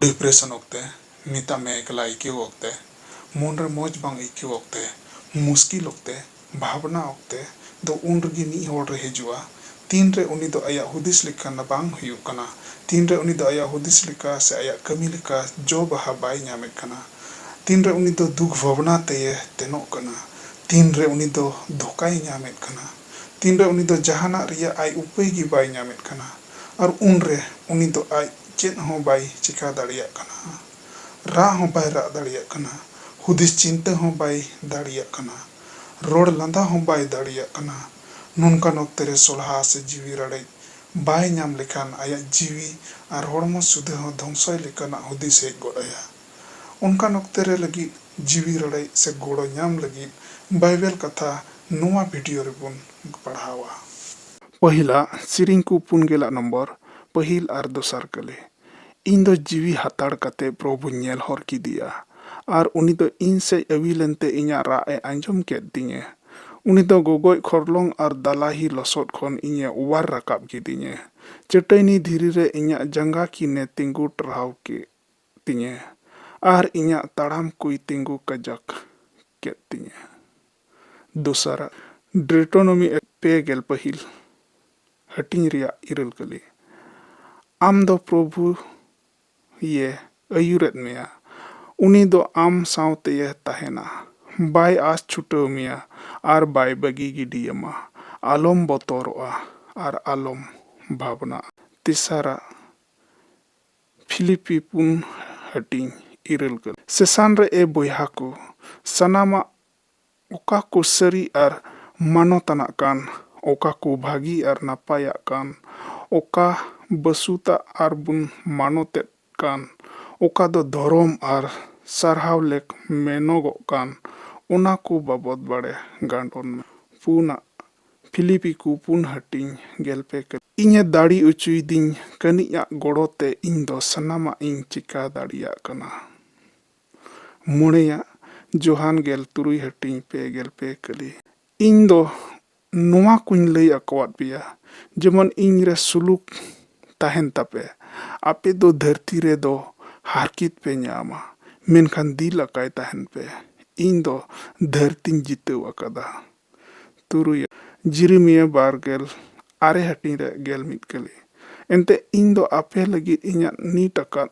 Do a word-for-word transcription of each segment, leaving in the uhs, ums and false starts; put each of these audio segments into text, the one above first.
Depression ᱚᱠᱛᱮ, ᱢᱮᱛᱟᱜ ᱢᱮ ᱮᱠᱞᱟ ᱟᱹᱭᱠᱟᱹᱣ ᱚᱠᱛᱮ, ᱢᱚᱱ ᱨᱮ ᱢᱚᱡᱽ ᱵᱟᱝ ᱟᱹᱭᱠᱟᱹᱣ ᱚᱠᱛᱮ, ᱢᱩᱥᱠᱤᱞ ᱚᱠᱛᱮ, ᱵᱷᱟᱵᱽᱱᱟ ᱚᱠᱛᱮ ᱫᱚ ᱩᱱ ᱨᱮᱜᱮ ᱢᱤᱫ ᱦᱚᱲ ᱨᱮ ᱦᱤᱡᱩᱜᱼᱟ᱾ ᱛᱤᱱᱨᱮ ᱩᱱᱤ ᱫᱚ ᱟᱭᱟᱜ ᱦᱩᱫᱤᱥ ᱞᱮᱠᱟ ᱵᱟᱝ ᱦᱩᱭᱩᱜ ᱠᱟᱱᱟ, ᱛᱤᱱᱨᱮ ᱩᱱᱤ ᱫᱚ ᱟᱭᱟᱜ ᱦᱩᱫᱤᱥ ᱞᱮᱠᱟ ᱥᱮ ᱟᱭᱟᱜ ᱠᱟᱹᱢᱤ ᱞᱮᱠᱟ ᱡᱚ ᱵᱟᱦᱟ ᱵᱟᱭ ᱧᱟᱢᱮᱫ ᱠᱟᱱᱟ, ᱛᱤᱱᱨᱮ ᱩᱱᱤ ᱫᱚ ᱫᱩᱠ ᱵᱷᱟᱵᱽᱱᱟ ᱛᱮᱭᱮ ᱛᱮᱱᱚᱜ ᱠᱟᱱᱟ, ᱛᱤᱱᱨᱮ ᱩᱱᱤ ᱫᱚ ᱫᱷᱳᱠᱟᱭ ᱧᱟᱢᱮᱫ ᱠᱟᱱᱟ, ᱛᱤᱱᱨᱮ ᱩᱱᱤ ᱫᱚ ᱡᱟᱦᱟᱱᱟᱜ ᱨᱮᱭᱟᱜ ᱟᱭ ᱩᱯᱟᱹᱭ ᱜᱮ ᱵᱟᱭ ᱧᱟᱢᱮᱫ ᱠᱟᱱᱟ, ᱟᱨ ᱩᱱᱨᱮ ᱩᱱᱤ ᱫᱚ ᱟᱡ ᱪᱮᱫ ᱦᱚᱸ ᱵᱟᱭ ᱪᱮᱠᱟ ᱫᱟᱲᱮᱭᱟᱜ ᱠᱟᱱᱟ, ᱨᱟᱜ ᱦᱚᱸ ᱵᱟᱭ ᱨᱟᱜ ᱫᱟᱲᱮᱭᱟᱜ ᱠᱟᱱᱟ, ᱦᱩᱫᱤᱥ ᱪᱤᱱᱛᱟᱹ ᱦᱚᱸ ᱵᱟᱭ ᱫᱟᱲᱮᱭᱟᱜ ᱠᱟᱱᱟ, ᱨᱚᱲ ᱞᱟᱸᱫᱟ ᱦᱚᱸ ᱵᱟᱭ ᱫᱟᱲᱮᱭᱟᱜ ᱠᱟᱱᱟ᱾ ᱱᱚᱝᱠᱟᱱ ᱚᱠᱛᱮ ᱨᱮ ᱥᱚᱞᱦᱟ ᱥᱮ ᱡᱤᱣᱤ ᱨᱟᱲᱮᱡ ᱵᱟᱭ ᱧᱟᱢ ᱞᱮᱠᱷᱟᱱ ᱟᱭᱟᱜ ᱡᱤᱣᱤ ᱟᱨ ᱦᱚᱲᱢᱚ ᱥᱩᱫᱷᱟᱹ ᱦᱚᱸ ᱫᱷᱚᱝᱥᱚᱭ ᱞᱮᱠᱟᱱᱟᱜ ᱦᱩᱫᱤᱥ ᱦᱮᱡ ᱜᱚᱫ ᱟᱭᱟ᱾ ᱚᱱᱠᱟᱱ ᱚᱠᱛᱮ ᱨᱮ ᱞᱟᱹᱜᱤᱫ ᱡᱤᱣᱤ ᱨᱟᱲᱮᱡ ᱥᱮ ᱜᱚᱲᱚ ᱧᱟᱢ ᱞᱟᱹᱜᱤᱫ ᱵᱟᱭᱵᱮᱞ ᱠᱟᱛᱷᱟ ᱱᱚᱣᱟ ᱵᱷᱤᱰᱤᱭᱳ ᱨᱮᱵᱚᱱ ᱯᱟᱲᱦᱟᱣᱟ᱾ ᱯᱟᱹᱦᱤᱞᱟ ᱥᱮᱨᱮᱧ ᱠᱚ ᱯᱩᱱ ᱜᱮᱞᱟᱜ ᱱᱚᱢᱵᱚᱨ, ᱯᱟᱹᱦᱤᱞ ᱟᱨ ᱫᱚᱥᱟᱨ ᱠᱟᱹᱞᱤ᱾ ᱤᱧ ᱫᱚ ᱡᱤᱣᱤ ᱦᱟᱛᱟᱲ ᱠᱟᱛᱮ ᱯᱨᱚᱵᱷᱩᱧ ᱧᱮᱞ ᱦᱚᱨ ᱠᱮᱫᱮᱭᱟ, ᱟᱨ ᱩᱱᱤ ᱫᱚ ᱤᱧ ᱥᱮᱡ ᱟᱹᱣᱤ ᱞᱮᱱᱛᱮ ᱤᱧᱟᱜ ᱨᱟᱜ ᱮ ᱟᱸᱡᱚᱢ ᱠᱮᱫ ᱛᱤᱧᱟᱹ᱾ ᱩᱱᱤ ᱫᱚ ᱜᱚᱜᱚᱡ ᱠᱷᱚᱨᱞᱚᱝ ᱟᱨ ᱫᱟᱞᱟᱦᱤ ᱞᱚᱥᱚᱫ ᱠᱷᱚᱱ ᱤᱧᱮ ᱚᱣᱟᱨ ᱨᱟᱠᱟᱵ ᱠᱤᱫᱤᱧᱟ᱾ ᱪᱟᱹᱴᱟᱹᱭᱱᱤ ᱫᱷᱤᱨᱤ ᱨᱮ ᱤᱧᱟᱜ ᱡᱟᱸᱜᱟ ᱠᱤᱱᱮ ᱛᱤᱸᱜᱩ ᱴᱟᱨᱦᱟᱣ ᱠᱮᱫ ᱛᱤᱧᱟᱹ, ᱟᱨ ᱤᱧᱟᱜ ᱛᱟᱲᱟᱢ ᱠᱚᱭ ᱛᱤᱸᱜᱩ ᱠᱟᱡᱟᱠ ᱠᱮᱫ ᱛᱤᱧᱟᱹ᱾ ᱫᱚᱥᱟᱨᱟᱜ, ᱰᱮᱴᱨᱳᱱᱚᱢᱤ ᱯᱮ ᱜᱮᱞ ᱯᱟᱹᱦᱤᱞ ᱦᱟᱹᱴᱤᱧ ᱨᱮᱭᱟᱜ ᱤᱨᱟᱹᱞ ᱠᱟᱹᱞᱤ᱾ ᱟᱢ ᱫᱚ ᱯᱨᱚᱵᱷᱩ ᱭᱮ ᱟᱹᱭᱩᱨᱮᱫ ᱢᱮᱭᱟ᱾ ᱩᱱᱤ ᱫᱚ ᱟᱢ ᱥᱟᱶᱛᱮᱭᱮ ᱛᱟᱦᱮᱱᱟ, ᱵᱟᱭ ᱟᱸᱥ ᱪᱷᱩᱴᱟᱹᱣ ᱢᱮᱭᱟ ᱟᱨ ᱵᱟᱭ ᱵᱟᱹᱜᱤ ᱜᱤᱰᱤᱭᱟᱢᱟ᱾ ᱟᱞᱚᱢ ᱵᱚᱛᱚᱨᱚᱜᱼᱟ ᱟᱨ ᱟᱞᱚᱢ ᱵᱷᱟᱵᱽᱱᱟᱜᱼᱟ᱾ ᱛᱮᱥᱟᱨᱟᱜ, ᱯᱷᱤᱞᱤᱯᱤ ᱯᱩᱱ ᱦᱟᱹᱴᱤᱧ ᱤᱨᱟᱹᱞ ᱠᱟᱹᱞᱤ᱾ ᱥᱮᱥᱟᱱ ᱨᱮ ᱮ ᱵᱚᱭᱦᱟ ᱠᱚ, ᱥᱟᱱᱟᱢᱟᱜ ᱚᱠᱟ ᱠᱚ ᱥᱟᱹᱨᱤ ᱟᱨ ᱢᱟᱱᱚᱛᱟᱱᱟᱜ ᱠᱟᱱ, ᱚᱠᱟ ᱠᱚ ᱵᱷᱟᱹᱜᱤ ᱟᱨ ᱱᱟᱯᱟᱭᱟᱜ ᱠᱟᱱ, ᱚᱠᱟ ᱵᱟᱹᱥᱩᱛᱟᱜ ᱟᱨ ᱵᱚᱱ ᱢᱟᱱᱚᱛᱮᱫ ᱠᱟᱱ, ᱚᱠᱟ ᱫᱚ ᱫᱷᱚᱨᱚᱢ ᱟᱨ ᱥᱟᱨᱦᱟᱣ ᱞᱮᱠ ᱢᱮᱱᱚᱜᱚᱜ ᱠᱟᱱ, ᱚᱱᱟ ᱠᱚ ᱵᱟᱵᱚᱫ ᱵᱟᱲᱮ ᱜᱟᱸᱰᱚᱱ ᱢᱮ᱾ ᱯᱩᱱᱟᱜ, ᱯᱷᱤᱞᱤᱯᱤ ᱠᱚ ᱯᱩᱱ ᱦᱟᱹᱴᱤᱧ ᱜᱮᱞ ᱯᱮ ᱠᱟᱹᱞᱤ᱾ ᱤᱧᱮ ᱫᱟᱲᱮ ᱚᱪᱚᱭᱤᱫᱤᱧ, ᱠᱟᱹᱱᱤᱡᱟᱜ ᱜᱚᱲᱚ ᱛᱮ ᱤᱧ ᱫᱚ ᱥᱟᱱᱟᱢᱟᱜ ᱤᱧ ᱪᱤᱠᱟ ᱫᱟᱲᱮᱭᱟᱜ ᱠᱟᱱᱟ᱾ ᱢᱚᱬᱮᱭᱟᱜ, ᱡᱳᱦᱟᱱ ᱜᱮᱞ ᱛᱩᱨᱩᱭ ᱦᱟᱹᱴᱤᱧ ᱯᱮ ᱜᱮᱞ ᱯᱮ ᱠᱟᱹᱞᱤ᱾ ᱤᱧ ᱫᱚ ᱱᱚᱣᱟ ᱠᱚᱧ ᱞᱟᱹᱭ ᱟᱠᱟᱣᱟᱫ ᱯᱮᱭᱟ, ᱡᱮᱢᱚᱱ ᱤᱧ ᱨᱮ ᱥᱩᱞᱩᱠ ᱛᱟᱦᱮᱱ ᱛᱟᱯᱮ᱾ ᱟᱯᱮ ᱫᱚ ᱫᱷᱟᱹᱨᱛᱤ ᱨᱮᱫᱚ ᱦᱟᱨᱠᱮᱛ ᱯᱮ ᱧᱟᱢᱟ, ᱢᱮᱱᱠᱷᱟᱱ ᱫᱤᱞ ᱟᱠᱟᱭ ᱛᱟᱦᱮᱱ ᱯᱮ, ᱤᱧ ᱫᱚ ᱫᱷᱟᱹᱨᱛᱤᱧ ᱡᱤᱛᱟᱹᱣ ᱟᱠᱟᱫᱟ᱾ ᱛᱩᱨᱩᱭ, ᱡᱤᱨᱤᱢᱤᱭᱟᱹ ᱵᱟᱨ ᱜᱮᱞ ᱟᱨᱮ ᱦᱟᱹᱴᱤᱧ ᱨᱮ ᱜᱮᱞ ᱢᱤᱫ ᱠᱟᱹᱞᱤ᱾ ᱮᱱᱛᱮ ᱤᱧ ᱫᱚ ᱟᱯᱮ ᱞᱟᱹᱜᱤᱫ ᱤᱧᱟᱹᱜ ᱱᱤᱴ ᱟᱠᱟᱫ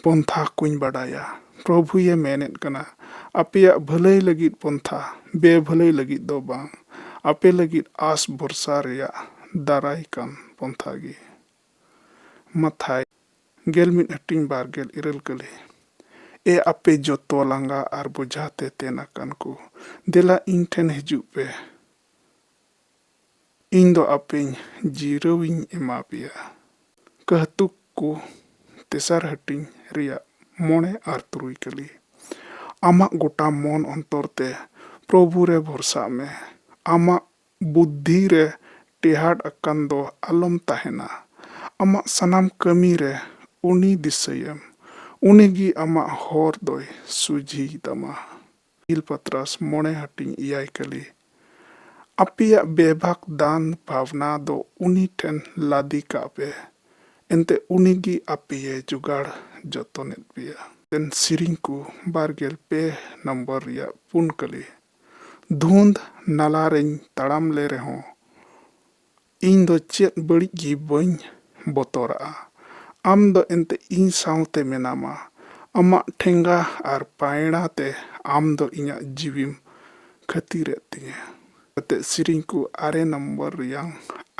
ᱯᱚᱱᱛᱷᱟ ᱠᱚᱧ ᱵᱟᱰᱟᱭᱟ᱾ ᱯᱨᱚᱵᱷᱩᱭᱮ ᱢᱮᱱᱮᱫ ᱠᱟᱱᱟ, ᱟᱯᱮᱭᱟᱜ ᱵᱷᱟᱹᱞᱟᱹᱭ ᱞᱟᱹᱜᱤᱫ ᱯᱚᱱᱛᱷᱟ, ᱵᱮᱵᱷᱟᱹᱞᱟᱹᱭ ᱞᱟᱹᱜᱤᱫ ᱫᱚ ᱵᱟᱝ, ᱟᱯᱮ ᱞᱟᱹᱜᱤᱫ ᱟᱸᱥ ᱵᱷᱚᱨᱥᱟ ᱨᱮᱭᱟᱜ ᱫᱟᱨᱟᱭ ᱠᱟᱱ ᱯᱚᱱᱛᱷᱟ ᱜᱮ᱾ ᱢᱟᱛᱷᱟᱭ ᱜᱮᱞ ᱢᱤᱫ ᱦᱟᱹᱴᱤᱧ ᱵᱟᱨ ᱜᱮᱞ ᱤᱨᱟᱹᱞ ᱠᱟᱹᱞᱤ᱾ ᱮ ᱟᱯᱮ ᱡᱚᱛᱚ ᱞᱟᱸᱜᱟ ᱟᱨ ᱵᱚᱡᱷᱟ ᱛᱮ ᱛᱮᱱ ᱟᱠᱟᱱ ᱠᱚ, ᱫᱮᱞᱟ ᱤᱧ ᱴᱷᱮᱱ ᱦᱤᱡᱩᱜ ᱯᱮ, ᱤᱧ ᱫᱚ ᱟᱯᱮᱧ ᱡᱤᱨᱟᱹᱣᱤᱧ ᱮᱢᱟ ᱯᱮᱭᱟ᱾ ᱠᱟᱹᱦᱛᱩᱠ ᱠᱚ ᱛᱮᱥᱟᱨ ᱦᱟᱹᱴᱤᱧ ᱨᱮᱭᱟᱜ ᱢᱚᱬᱮ ᱟᱨ ᱛᱩᱨᱩᱭ ᱠᱟᱹᱞᱤ᱾ ᱟᱢᱟᱜ ᱜᱚᱴᱟ ᱢᱚᱱ ᱚᱱᱛᱚᱨ ᱛᱮ ᱯᱨᱚᱵᱷᱩ ᱨᱮ ᱵᱷᱚᱨᱥᱟᱜ ᱢᱮ᱾ ᱟᱢᱟᱜ ᱵᱩᱫᱽᱫᱷᱤ ᱨᱮ ᱴᱮᱦᱟᱰ ᱟᱠᱟᱱ ᱫᱚ ᱟᱞᱚᱢ ᱛᱟᱦᱮᱱᱟ᱾ ᱟᱢᱟᱜ ᱥᱟᱱᱟᱢ ᱠᱟᱹᱢᱤ ᱨᱮ ᱩᱱᱤ ᱫᱤᱥᱟᱹᱭᱮᱢ, ᱩᱱᱤᱜᱮ ᱟᱢᱟᱜ ᱦᱚᱨ ᱫᱚᱭ ᱥᱩᱡᱷᱤᱭ ᱛᱟᱢᱟ᱾ ᱯᱟᱹᱦᱤᱞ ᱯᱟᱛᱨᱟᱥ ᱢᱚᱬᱮ ᱦᱟᱹᱴᱤᱧ ᱮᱭᱟᱭ ᱠᱟᱹᱞᱤ᱾ ᱟᱯᱮᱭᱟᱜ ᱵᱮᱵᱷᱟᱠ ᱫᱟᱱ ᱵᱷᱟᱵᱽᱱᱟ ᱫᱚ ᱩᱱᱤ ᱴᱷᱮᱱ ᱞᱟᱫᱮ ᱠᱟᱜ ᱯᱮ, ᱮᱱᱛᱮ ᱩᱱᱤᱜᱮ ᱟᱯᱮᱭᱮ ᱡᱚᱜᱟᱲ ᱡᱚᱛᱚᱱᱮᱫ ᱯᱮᱭᱟ᱾ ᱛᱮᱱ ᱥᱮᱨᱮᱧ ᱠᱚ ᱵᱟᱨ ᱜᱮᱞ ᱯᱮ ᱱᱚᱢᱵᱚᱨ ᱨᱮᱭᱟᱜ ᱯᱩᱱ ᱠᱟᱹᱞᱤ᱾ ᱫᱷᱩᱸᱫ ᱱᱟᱞᱟ ᱨᱮᱧ ᱛᱟᱲᱟᱢ ᱞᱮ ᱨᱮᱦᱚᱸ, ᱤᱧ ᱫᱚ ᱪᱮᱫ ᱵᱟᱹᱲᱤᱡ ᱜᱮ ᱵᱟᱹᱧ ᱵᱚᱛᱚᱨᱟᱜᱼᱟ᱾ ᱟᱢ ᱫᱚ ᱮᱱᱛᱮ ᱤᱧ ᱥᱟᱶᱛᱮ ᱢᱮᱱᱟᱢᱟ᱾ ᱟᱢᱟᱜ ᱴᱷᱮᱸᱜᱟ ᱟᱨ ᱯᱟᱭᱲᱟ ᱛᱮ ᱟᱢ ᱫᱚ ᱤᱧᱟᱹᱜ ᱡᱤᱣᱤᱢ ᱠᱷᱟᱹᱛᱤᱨᱮᱫ ᱛᱤᱧᱟᱹ᱾ ᱠᱟᱛᱮ ᱥᱮᱨᱮᱧ ᱠᱚ ᱟᱨᱮ ᱱᱚᱢᱵᱚᱨ ᱨᱮᱭᱟᱝ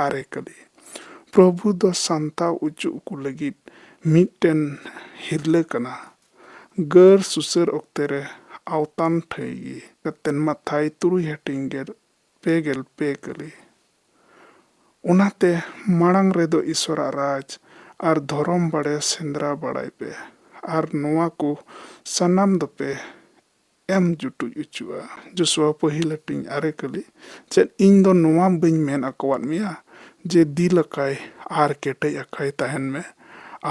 ᱟᱨᱮ ᱠᱟᱹᱞᱤ᱾ ᱯᱨᱚᱵᱷᱩ ᱫᱚ ᱥᱟᱱᱛᱟᱣ ᱚᱪᱚ ᱠᱚ ᱞᱟᱹᱜᱤᱫ ᱢᱤᱫᱴᱮᱱ ᱦᱤᱨᱞᱟᱹ ᱠᱟᱱᱟ᱾ ᱜᱟᱹᱨ ᱥᱩᱥᱟᱹᱨ ᱚᱠᱛᱮ ᱨᱮ ᱟᱣᱛᱟᱱ ᱴᱷᱟᱹᱭ ᱜᱮ᱾ ᱠᱟᱛᱮ ᱢᱟᱛᱷᱟᱭ ᱛᱩᱨᱩᱭ ᱦᱟᱹᱴᱤᱧ ᱜᱮᱞ ᱯᱮ ᱜᱮᱞ ᱯᱮ ᱠᱟᱹᱞᱤ᱾ ᱚᱱᱟᱛᱮ ᱢᱟᱲᱟᱝ ᱨᱮᱫᱚ ᱤᱥᱚᱨᱟᱜ ᱨᱟᱡᱽ ᱟᱨ ᱫᱷᱚᱨᱚᱢ ᱵᱟᱲᱮ ᱥᱮᱸᱫᱽᱨᱟ ᱵᱟᱲᱟᱭ ᱯᱮ, ᱟᱨ ᱱᱚᱣᱟ ᱠᱚ ᱥᱟᱱᱟᱢ ᱫᱚᱯᱮ ᱮᱢ ᱡᱩᱴᱩᱡ ᱚᱪᱚᱜᱼᱟ᱾ ᱡᱚᱥᱩᱣᱟ ᱯᱟᱹᱦᱤᱞ ᱦᱟᱹᱴᱤᱧ ᱟᱨᱮ ᱠᱟᱹᱞᱤ᱾ ᱪᱮᱫ ᱤᱧ ᱫᱚ ᱱᱚᱣᱟ ᱵᱟᱹᱧ ᱢᱮᱱ ᱟᱠᱟᱣᱟᱫ ᱢᱮᱭᱟ ᱡᱮ ᱫᱤᱞ ᱟᱠᱟᱭ ᱟᱨ ᱠᱮᱴᱮᱡ ᱟᱠᱟᱭ ᱛᱟᱦᱮᱱ ᱢᱮ?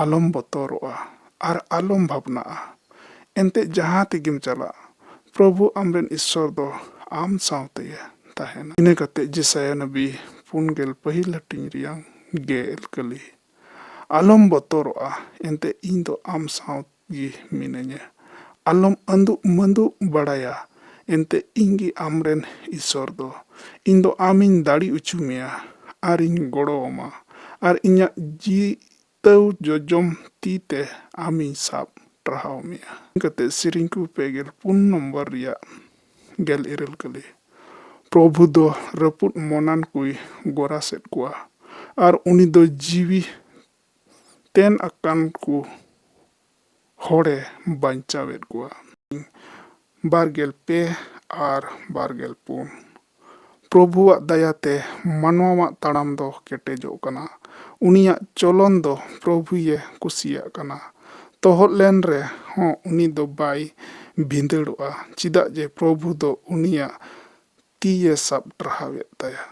ᱟᱞᱚᱢ ᱵᱚᱛᱚᱨᱚᱜᱼᱟ ᱟᱨ ᱟᱞᱚᱢ ᱵᱷᱟᱵᱽᱱᱟᱜᱼᱟ᱾ ᱮᱱᱛᱮ ᱡᱟᱦᱟᱸ ᱛᱮᱜᱮᱢ ᱪᱟᱞᱟᱜ, ᱯᱨᱚᱵᱷᱩ ᱟᱢᱨᱮᱱ ᱤᱥᱥᱚᱨ ᱫᱚ ᱟᱢ ᱥᱟᱶ ᱛᱮᱜᱮ ᱛᱟᱦᱮᱱᱟ᱾ ᱤᱱᱟᱹ ᱠᱟᱛᱮ ᱡᱮᱥᱟᱭᱟ ᱱᱟᱵᱤ ᱯᱩᱱ ᱜᱮᱞ ᱯᱟᱹᱦᱤᱞ ᱦᱟᱹᱴᱤᱧ ᱨᱮᱭᱟᱝ ᱜᱮᱞ ᱠᱟᱹᱞᱤ᱾ ᱟᱞᱚᱢ ᱵᱚᱛᱚᱨᱚᱜᱼᱟ, ᱮᱱᱛᱮ ᱤᱧ ᱫᱚ ᱟᱢ ᱥᱟᱶ ᱜᱮ ᱢᱤᱱᱟᱹᱧᱟ᱾ ᱟᱞᱚᱢ ᱟᱹᱱᱫᱩᱜ ᱢᱟᱹᱱᱫᱩᱜ ᱵᱟᱲᱟᱭᱟ, ᱮᱱᱛᱮ ᱤᱧ ᱜᱮ ᱟᱢᱨᱮᱱ ᱤᱥᱚᱨ ᱫᱚ᱾ ᱤᱧ ᱫᱚ ᱟᱢᱤᱧ ᱫᱟᱲᱮ ᱦᱚᱪᱚ ᱢᱮᱭᱟ ᱟᱨᱤᱧ ᱜᱚᱲᱚ ᱟᱢᱟ, ᱟᱨ ᱤᱧᱟᱹᱜ ᱡᱤᱛᱟᱹᱣ ᱡᱚᱡᱚᱢ ᱛᱤ ᱛᱮ ᱟᱢᱤᱧ ᱥᱟᱵ ᱴᱟᱨᱦᱟᱣ ᱢᱮᱭᱟ᱾ ᱠᱟᱛᱮ ᱥᱮᱨᱮᱧ ᱠᱚ ᱯᱮ ᱜᱮᱞ ᱯᱩᱱ ᱱᱚᱢᱵᱚᱨ ᱨᱮᱭᱟᱜ ᱜᱮᱞ ᱤᱨᱟᱹᱞ ᱠᱟᱹᱞᱤ᱾ ᱯᱨᱚᱵᱷᱩ ᱫᱚ ᱨᱟᱹᱯᱩᱫ ᱢᱚᱱᱟᱱ ᱠᱚᱭ ᱜᱚᱨᱟᱥᱮᱫ ᱠᱚᱣᱟ, ᱟᱨ ᱩᱱᱤ ᱫᱚ ᱡᱤᱣᱤ ᱛᱮᱱ ᱟᱠᱟᱱ ᱠᱚ ᱦᱚᱲᱮ ᱵᱟᱧᱪᱟᱣᱮᱫ ᱠᱚᱣᱟ᱾ ᱵᱟᱨ ᱜᱮᱞ ᱯᱮ ᱟᱨ ᱵᱟᱨ ᱜᱮᱞ ᱯᱩᱱ᱾ ᱯᱨᱚᱵᱷᱩᱣᱟᱜ ᱫᱟᱭᱟᱛᱮ ᱢᱟᱱᱣᱟᱣᱟᱜ ᱛᱟᱲᱟᱢ ᱫᱚ ᱠᱮᱴᱮᱡᱚᱜ ᱠᱟᱱᱟ᱾ ᱩᱱᱤᱭᱟᱜ ᱪᱚᱞᱚᱱ ᱫᱚ ᱯᱨᱚᱵᱷᱩᱭᱮ ᱠᱩᱥᱤᱭᱟᱜ ᱠᱟᱱᱟ᱾ ᱛᱚᱦᱚᱫ ᱞᱮᱱ ᱨᱮᱦᱚᱸ ᱩᱱᱤ ᱫᱚ ᱵᱟᱭ ᱵᱷᱤᱸᱫᱟᱹᱲᱚᱜᱼᱟ, ᱪᱮᱫᱟᱜ ᱡᱮ ᱯᱨᱚᱵᱷᱩ ᱫᱚ ᱩᱱᱤᱭᱟᱜ ᱛᱤᱭᱮ ᱥᱟᱵ ᱴᱟᱨᱦᱟᱣᱮᱫ ᱛᱟᱭᱟ᱾